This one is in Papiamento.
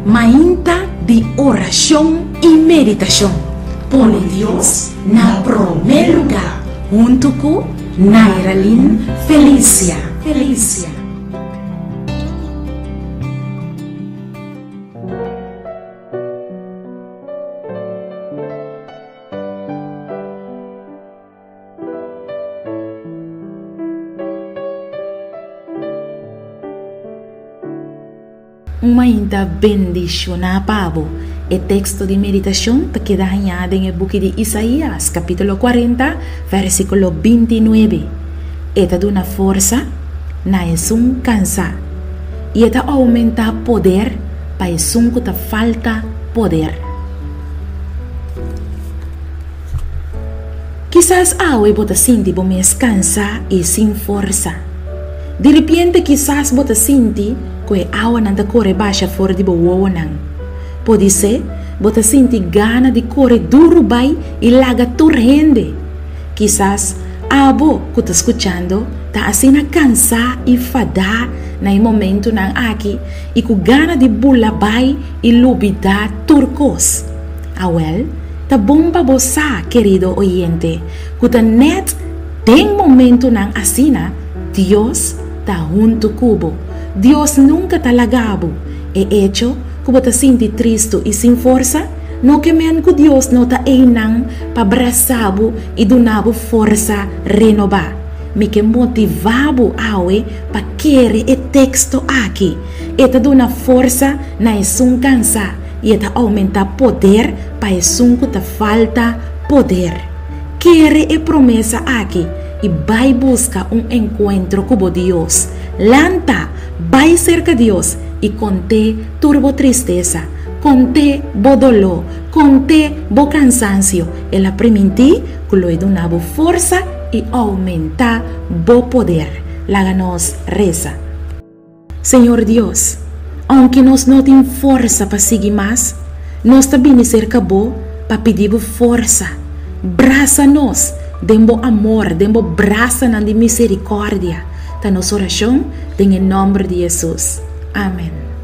Mainta di orashon i meditashon. Pone Dios na promé lugá huntu ku Nairalyn Felicia. Felicia. Un mainta bendishoná pa bo. E teksto di meditashon ta keda hañá den e buki di Isaías, kapítulo kuarenta, vèrsikulo bintinuebe. E ta duna forsa na esun kansá, i e ta oumentá poder pa esun ku ta falta poder. Kisas awe bo ta sinti bo mes kansá i sin forsa. Diripiente kisas bo ta sinti ku e awanan ta kore basha for di bo wowonan. Podisé bo ta sinti gana di kore duru bai i laga tur hende. Kisas abo ku ta skuchando ta asina kansá i fadá na e momentunan aki i ku gana di bula bai i lubidá tur kos. Awèl, ta bon pa bo sa, kerido oyente, ku ta nèt den momentunan asina Dios ta huntu ku bo. Dios nunka ta laga bo. E echo ku bo ta sinti tristu i sin forsa no ke men ku Dios no ta einan pa brasa bo i duna bo forsa renobá. Mi ke motivá bo awe pa kere e teksto aki. E ta duna forsa na esun kansá. I e ta oumentá poder pa esun ku ta falta poder. Kere e promesa aki i bai buska un enkuentro ku bo Dios. Lanta, bai serka Dios i kont'é tur bo tristesa, kont'é bo doló, kont'é bo kansansio. El a primintí ku lo e duna bo forsa i oumentá bo poder. Laga nos resa. Señor Dios, aunke nos no tin forsa pa sigui mas, nos ta bini serka Bo pa pidi Bo forsa. Brasa nos den Bo amor, den Bo brasanan di misericordia, ta nos oracion den e nomber di Jesus. Amen.